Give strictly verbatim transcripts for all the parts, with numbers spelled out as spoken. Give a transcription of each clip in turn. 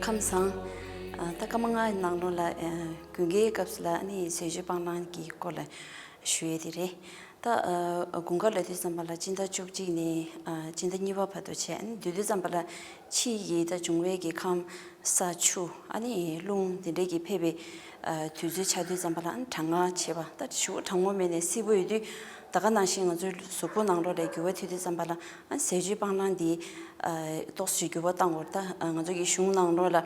ཁམས་བཟང་། ཨ། ད་སྐར་མ་ལྔའི་ནང་ལོགས་ལ། ཨ། དགུན་ཁའི་སྐབས་སུ་ལ་ཨ་ནི་ཟས་སྤྱོད་སྤང་བླང་གི་སྐོར་ལ་ཞུ་ཡས་དེ་རེད། ད། ཨ། དགུན་ཁ་ལབ་དུས་ཙམ་པ་ལ་སྤྱི་ཟླ་བཅུ་གཅིག་ནས། ཨ། སྤྱི་ཟླ་གཉིས་པ་བར་དུ་བྱས། ཨ་ནི་སྡོད་དུས་ཙམ་པ་ལ་ཕྱི་ཡི་ད་འབྱུང་བའི་གི་ཁམས། ས་ཆུ། ཨ་ནི་རླུང་དེ་འདྲས་ཀྱིས་ཕེབས་པའི། ཨ། དུས་ཚོད་ཆགས་དུས་ཙམ་པ་ལ། ཨ། གྲང་ངར་ཆེ་བ། ད་ཞེ་པོ་གྲང་མོ་མེད་ནས་བསིལ་པོ་ཡོད་དུས། ད་ག་ནང་བཞིན་ང་ཚོའི་གཟུགས་པོ་ནང་ལོགས་ལ་འགྱུར་བ་ཐེབས་དུས་ཙམ་པ་ལ། ཨ། ཟས་སྤྱོད་སྤང་བླང་འདི། ཨ། ཏོག་ཙམ་འགྱུར་བ་གཏང་དགོས། ད། ཨ། ང་ཚོ་གི་གཞུང་ནང་ལོགས་ལ།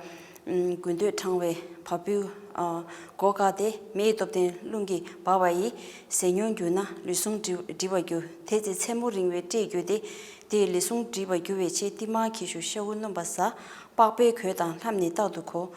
ཨམ། དགུན་སྟོད་གྲང་བའི་བ་སྤུའི། ཨ། སྒོ་བཀག་སྟེ། མེ་ཡི་སྟོབས་ལྡན་རླུང་གིས་འབར་བ་ཡིས། ཟས་ཉུང་གྱུར་ན་ལུས་ཟུངས་འགྲིབ་འགྲིབ་པར་འགྱུར། དེ་ཚེ་མཚན་མོ་རིང་བའི་སྤྲས་གྱུར་ཏེ། དེས་ལུས་ཟུངས་འགྲིབ་པར་འགྱུར་བའི་ཕྱིར། ཏིལ་མར་གྱིས་བྱུགས་ཤ་བོ་སྣུམ་པ་བཟའ། པགས་པས་གོས་དང་ལྷམ་ནི་རྟག་ཏུ་གོ།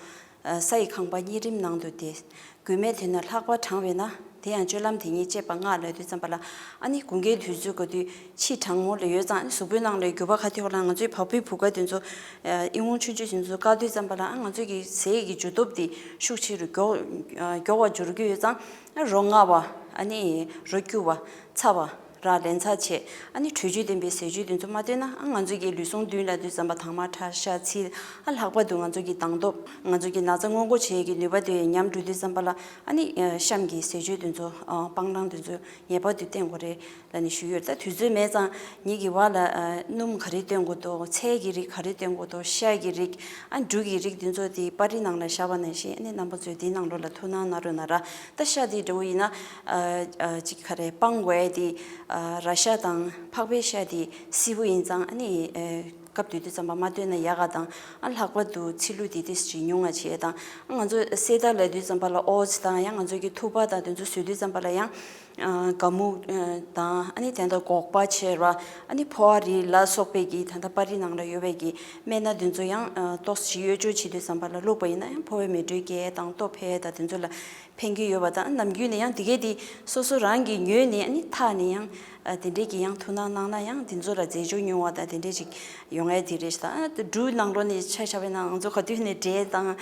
ཨ། ས་ཡི་ཁང་པ་གཉན་རིམས་ནང་དུ་བདེ། དགོས་མེད་དོན་ན་ལྷགས་པ་གྲང་བས་ན། དེ་ཡང་སྤྱོད་ལམ་དེ་ཉིད་སྤྱད་པ་སྔགས་ལབ་དུས་ཙམ་པ་ལ། ཨ་ནི་དགུན་ཁའི་དུས་ཚོད་གོ་དུས་ཕྱི་གྲང་མོ་ལ་ཡོད་ཙང་། ཨ་ནི་གཟུགས་པོའི་ནང་ལ་འགྱུར་བ་ག་ཐེབས་ལ། ང་ཚོའི་བ་སྤུའི་བུ་ག་དེ་ཚོ། ཨ། ཨི་ཁུང་ཆུང་ཆུང་དེ་ཚོ་བཀག་དུས་ཙམ་པ་ལ། ཨ། ང་ཚོའི་གི་ཟས་ཀྱི་འཇུ་སྟོབས་དེ་ཤུགས་ཆེ་རུ་མགྱོགས། ཨ། མགྱོགས་པ་འགྱུར་གྱི་ཡོད་ཙང་། ཨ། རོ་མངར་བ། ཨ་ནི་རོ་སྐྱུར་བ། ཚ་བ། ར་ལན་ཚྭ་བྱས། ཨ་ནི་དྲོད་བཅུད་ལྡན་པའི་ཟས་བཅུད་དེ་ཚོ་མ་བཏོན་ན། ཨ། ང་ཚོ་གི་ལུས་ཟུངས་བདུན་ལབ་དུས་ཙམ་པ། དྭངས་མ། ཁྲག། ཤ། ཚིལ། ཨ། ལྷག་པར་དུ་ང་ཚོ་གི་དྭངས་སྟོབས། ང་ཚོ་གི་ན་ཚ་སྔོན་འགོག་བྱེད་ཀྱི་ནུས་པ་དེ་ཉམས་འགྲོ་དུས་ཙམ་པ་ལ། ཨ་ནི། ཨ། གཤམ་གྱི་ཟས་སྤྱོད་དེ་ཚོ། ཨ། སྤང་བླང་དེ་ཚོ་ངེས་པར་དུ་བསྟེན་དགོས་རེད་ལབ་ནས་ཞུས་ཡོད། ད་དུས་ཚོད་མེད་ཙང་ངེད་ཀྱི་བར་ལ། ཨ། སྣུམ་ག་རེ་བཏོན་དགོས་འདུག་ཚལ་གྱི་རིགས་ག་རེ་བཏོན་དགོས་འདུག་ཤ་གི་རིགས། ཨ། འབྲུ་གི་རིགས་དེ་ཚོ་དེ་པར་རིས་ནང་ལ་བཞག་པ་ནང་བཞིན། ཨ་ནི་རྣམ་པ་ཚོས་དེའི་ནང་ལོགས་ལ་ཐུགས་སྣང་གནང་རོགས་གནང་ར། ད་ཤ་དེ་འདྲ་བོ་ཡིན་ན། ཨ། ཨ། ཅིག་ག་རེ། སྤང་དགོས་ཡ་དེ། ཨ། ར་ཤ་དང་ཕག་པའི་ཤ་དེ་བསིལ་པོ་ཡིན་ཙང་། ཨ་ནི། ཨ། སྐབས་དེ་དུས་ཙམ་པ་མ་བཏོན་ན་ཡག་ག་དང་། ཨ། ལྷག་པར་དུ་ཚིལ་ལུ་དེ་ཏོག་ཙམ་ཉུང་ང་བྱེད་ཡ་དང་། ཨ། ང་ཚོ་གསེར་རྟ་ལབ་དུས་ཙམ་པ་ལ་ཨོ་ཙི་དང་། ཡང་ང་ཚོ་གི་ཐུག་པ་དང་དེ་ཚོ་བཟོ་དུས་ཙམ་པ་ལ་ཡང་། ཨ། སྒ་སྨུག་དང་། ཨ་ནི་དེ་འདྲ་སྒོག་པ་བྱས་ར། ཨ་ནི་ཕོ་བ་རིགས་ལ་སོགས་པའི་གི་ད་ལྟ་པར་རིས་ནང་ལ་ཡོད་པའི་གི་སྨན་སྣ་དེ་ཚོ་ཡང་། ཨ། ཏོག་ཙམ་གཡོས་སྦྱོར་བྱེད་དུས་ཙམ་པ་ལ་བླུགས་པ་ཡིན་ན་ཡང་ཕོ་བའི་མེ་དྲོད་རྒྱས་དང་། སྟོབས་འཕེལ་དང་དེ་ཚོ་ལ་ཕན་གྱི་ཡོད་པ་དང་། ནམ་རྒྱུན་ནས་ཡང་དེ་གས་དེ་སོ་སོ་རང་གིས་ཉོས་ནས། ཨ་ནི་འཐག་ནས་ཡང་། ཨ། དེ་འདྲས་ཀྱི་ཡང་ཐུགས་སྣང་གནང་ན་ཡང་དེ་ཚོ་ལ་རྫས་སྦྱོར་ཉུང་བ་དང་དེ་འདྲས་ཅིག་ཡོང་ཡས་དེ་རེད་ཤག་ད་འབྲུ་ནང་ལོགས་ནས་ཆ་བཞག་པ་ཡིན་ན། ང་ཚོ་ག་དུས་ནས་འབྲས་དང་།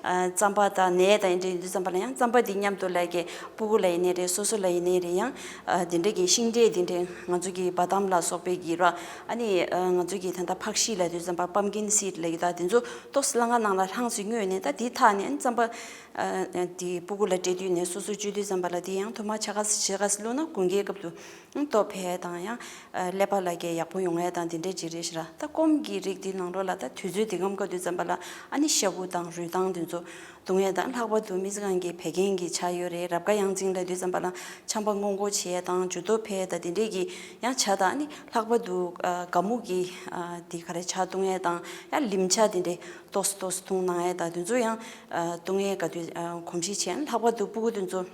ཨ། རྩམ་པ་དང་ནས་དང་དེ་འདྲ་ཡིན་དུས་ཙམ་པ་ལ་ཡང་། རྩམ་པ་འདི་མཉམ་དུ་ལ་གི་སྤུ་གུ་ལ་ཡིན་ནའི་རེད། སོ་སོ་ལ་ཡིན་ནའི་རེད། ཡང་། ཨ། དེ་འདྲ་གི་ཤིང་འབྲས་དེ་འདྲ། ང་ཚོ་གི་བ་དམ་ལ་སོགས་པའི་གི་ར། ཨ་ནི། ཨ། ང་ཚོ་གི་ད་ལྟ་ཕག་ཤི་ལབ་དུས་ཙམ་པ། པམ་ཀིན་སིཌ་ལབ་ཀྱི། ད་དེ་ཚོ་ཏོག་ཙམ་སླ་ང་ནང་ལ་ལྷངས་སུ་བསྔོས་ནས། ད་དེ་འཐག་ནས། ཨ། རྩམ་པ། ཨ། དེ་སྤུ་གུ་ལ་སྤྲད་དུས་ནས་སོ་སོ་སྤྱོད་དུས་ཙམ་པ་ལ་དེ་ཡང་ཐོག་མ་ཆ་ག་ས་ཆ་ག་ས་བླུགས་ན་དགུན་ཁའི་སྐབས་དུ། ཨང་། སྟོབས་འཕེལ་དང་། ཡང་། ཨ། ཀླད་པ་ལ་གི་ཡག་པོ་ཡོང་ཡ་དང་དེ་འདྲས་ཅིག་རེད་ཤག་ར། ད་སྐོམ་གྱི་རིགས་དེ་ནང་ལོགས་ལ་ད་དུས་ཚོད་དེ་གམ་བཀག་དུས་ཙམ་པ་ལ། ཨ་ནི་ཤ་བོ་དང་རུས་ཐང་དེ་ཚོ་བཏུང་ཡ་དང་། ལྷག་པར་དུ་སྨན་རྩིས་ཁང་གི་བད་ཀན་གྱི་ཇ་ཡོད་རེད། རབ་དཀར་ཡང་རྫིང་ལབ་དུས་ཙམ་པ་ལ་ཆམ་པ་སྔོན་འགོག་བྱེད་ཡ་དང་། འཇུ་སྟོབས་འཕེལ་ཡ་དང་དེ་འདྲས་ཀྱི་ཡང་ཇ་དང་། ཨ་ནི་ལྷག་པར་དུ། ཨ། སྒ་སྨུག་གི། ཨ། དེ་ག་རེ། ཇ་བཏུང་ཡ་དང་། ཡང་ལིམ་ཇ་དེ་འདྲས་ཏོག་ཙམ་ཏོག་ཙམ་བཏུང་གནང་ཡ་དང་། དེ་ཚོ་ཡང་། ཨ། བཏུང་ཡ་ག་དུས། ཨ། གོམས་གཤིས་བྱས། ཨ་ནི་ལྷག་པར་དུ་སྤུ་གུ་དེ་ཚོ།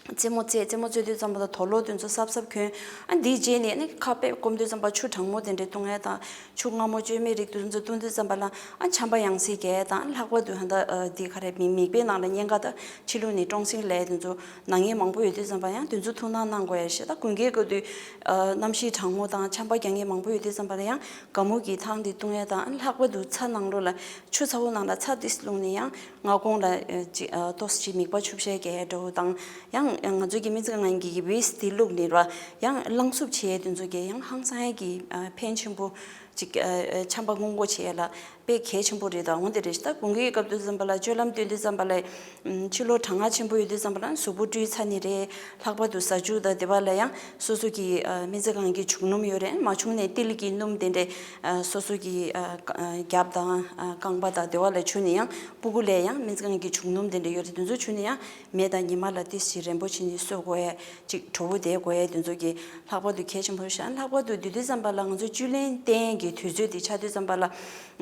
རྩེད་མོ་རྩེ། རྩེད་མོ་རྩེ་དུས་ཙམ་པ་ལ་དུག་ལོག་དེ་ཚོ་སྲབ་སྲབ་གྱོན། ཨ། འདིའི་རྗེས་ནས་ནི་ཁ་དཔེ་སྐོམ་དུས་ཙམ་པ་ཆུ་གྲང་མོ་དེ་འདྲས་བཏུང་ཡ་དང་། ཆུ་མངར་མོ་བཅོས་མའི་རིགས་དེ་ཚོ་བཏུང་དུས་ཙམ་པ་ལ། ཨ། ཆམ་པ་ཡང་སེ་རྒྱག་ཡ་དང་། ལྷག་པར་དུ་ད་ལྟ། ཨ། འདི་ག་རེ། མིག་མིག་པའི་ནང་ལ་གཉན་ཁ་དང་ཕྱི་ལོགས་ནས་ཀྲོང་སིང་ལབ་ཡ་དེ་ཚོ་ན་མཁན་མང་པོ་ཡོད་དུས་ཙམ་པ་ཡང་དེ་ཚོ་ཐུགས་སྣང་གནང་དགོས་ཡ་ཞིག་ད་དགུན་ཁའི་སྐབས་དུས། ཨ། གནམ་གཤིས་གྲང་མོ་དང་ཆམ་པ་རྒྱག་མཁན་མང་པོ་ཡོད་དུས་ཙམ་པ་ལ་ཡང་སྒ་སྨུག་གི་ཐང་དེ་བཏུང་ཡ་དང་། ཨ། ལྷག་པར་དུ་ཚྭ་ནང་ལོགས་ལ། ཆུ་ཚ་བོ་ནང་ལ་ཚྭ་ཏིས་བླུགས་ནས་ཡང་། སྔ་དགོང་ལ། ཨ། ཅིག་ཨ། ཏོག་ཙམ་ཅིག་མིད་པ་ཆུ་བཤལ་རྒྱག་ཡ་འདྲ་བོ་དང་། ཡང་ང་ཚོ་གི་སྨན་རྩིས་ཁང་གི་བིས་དེ་བླུགས་ནས་ར། ཡང་རླངས་འཚུབ་བྱེད་ཡ་དེ་ཚོ་གི་ཡང་ཧང་སང་ཡ་གི། ཨ། ཕན་ཆེན་པོ་ཅིག་ཨ། ཨ། ཆམ་པ་སྔོན་འགོག་བྱེད་ཡ་ལ་དཔེ་གལ་ཆེན་པོ་རེད། ད་འོ་དེ་རེད་ཤག་ད་དགུན་ཁའི་སྐབས་དུས་ཙམ་པ་ལ། སྤྱོད་ལམ་སྟོན་དུས་ཙམ་པ་ལ། ཨམ། ཕྱི་ལོགས་གྲང་ངར་ཆེན་པོ་ཡོད་དུས་ཙམ་པ་ལ་གཟུགས་པོ་བཀྲུས་ཚར་ནི་རེད། ལྷག་པར་དུ་ཟ་ཆུ་དང་དེ་བ་ལ་ཡང་སོ་སོ་གི། ཨ། སྨན་རྩིས་ཁང་གི་བྱུག་སྣུམ་ཡོད་རེད། མ་བྱུང་ནས་ཏིལ་གྱི་སྣུམ་དེ་འདྲས། ཨ། སོ་སོ་གི། ཨ། ཨ། རྒྱབ་དང་། ཨ། རྐང་པ་དང་དེ་བ་ལ་བྱུགས་ནས་ཡང་། སྤུ་གུ་ལ་ཡང་སྨན་རྩིས་ཁང་གི་བྱུག་སྣུམ་དེ་འདྲ་ཡོད་རེད། དེ་ཚོ་བྱུགས་ནས་ཡང་མེ་དང་ཉི་མ་ལ་ཏོག་ཙམ་རན་པོ་བྱས་ནས་གསོ་དགོས་ཡ། ཅིག་བྲོ་བོ་བསྡད་དགོས་ཡ་དེ་ཚོ་གི་ལྷག་པར་དུ་གལ་ཆེན་པོ་ཤག་ལྷག་པར་དུ་སྡོད་དུས་ཙམ་པ་ལ་ང་ཚོ་བཅུད་ལེན་བསྟེན་གྱི་དུས་ཚོད་དེ་ཆགས་དུས་ཙམ་པ་ལ།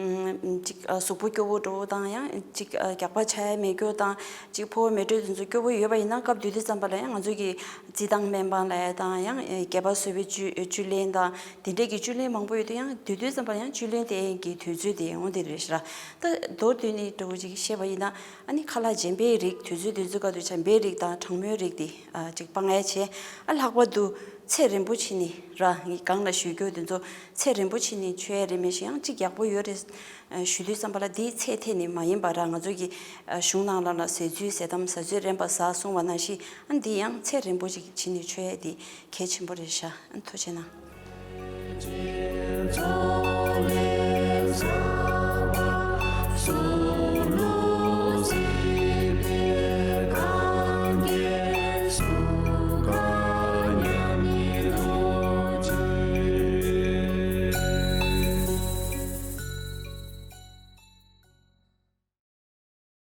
ཨམ། ཅིག་ཨ། གཟུགས་པོ་སྐྱོ་བོ་འདྲ་བོ་དང་། ཡང་ཅིག་ཨ། རྒྱགས་པ་ཆགས་ཡ་མེད་རྒྱུ་དང་། ཅིག་ཕོ་བ་མེ་དྲོད་དེ་ཚོ་སྐྱོ་བོ་ཡོད་པ་ཡིན་ན། སྐབས་སྡོད་དུས་ཙམ་པ་ལ་ཡང་ང་ཚོ་གི་བརྩི་དང་སྨན་པང་ལབ་ཡ་དང་། ཡང་སྐྱེ་འཕེལ་གསོ་བའི་བཅུད། བཅུད་ལེན་དང་དེ་འདྲས་ཀྱི་བཅུད་ལེན་མང་པོ་ཡོད་དུས། ཡང་སྡོད་དུས་ཙམ་པ་ཡང་བཅུད་ལེན་བསྟེན་གྱི་དུས་ཚོད་དེ་འོ་དེ་རེད་ཤག་ད་མདོར་བསྡུས་ནས་འདྲ་བོ་ཅིག་བཤད་པ་ཡིན་ན། ཨ་ནི་ཁ་ལག་རྗེན་པའི་རིགས། དུས་ཚོད་དུས་ཚོད་ཁ་ཐུག་བྱམས་པའི་རིགས་དང་གྲང་མོའི་རིགས་དེ། ཨ། ཅིག་སྤང་ཡ་བྱས། ཨ། ལྷག་པར་དུ་ཚད་རན་པོ་བྱས་ནས་ར། ངས་གོང་ལ་ཞུ་རྒྱུ་དེ་ཚོ་ཚད་རན་པོ་བྱས་ནས་མཆོད་ཡ་རེད། མི་ཞིག་ཡང་ཅིག་ཡག་པོ་ཡོད་རེད། ཨ། ཞུ་དུས་ཙམ་པ་ལ་དེའི་ཚད་ཐད་ནས་མ་ཡིན་པ་ར། ང་ཚོ་གི། ཨ། གཞུང་ནང་ལ་ལ་ཟས་ཚོད་ཟས་དམ་ཟ་ཚོད་རན་པ་ཟ་གསུངས་པ་ནང་བཞིན། ཨ། འདི་ཡང་ཚད་རན་པོ་ཅིག་བྱས་ནས་མཆོད་ཡ་དེ་གལ་ཆེན་པོ་རེད་ཤག་ཨ། ཐུགས་རྗེ་གནང་།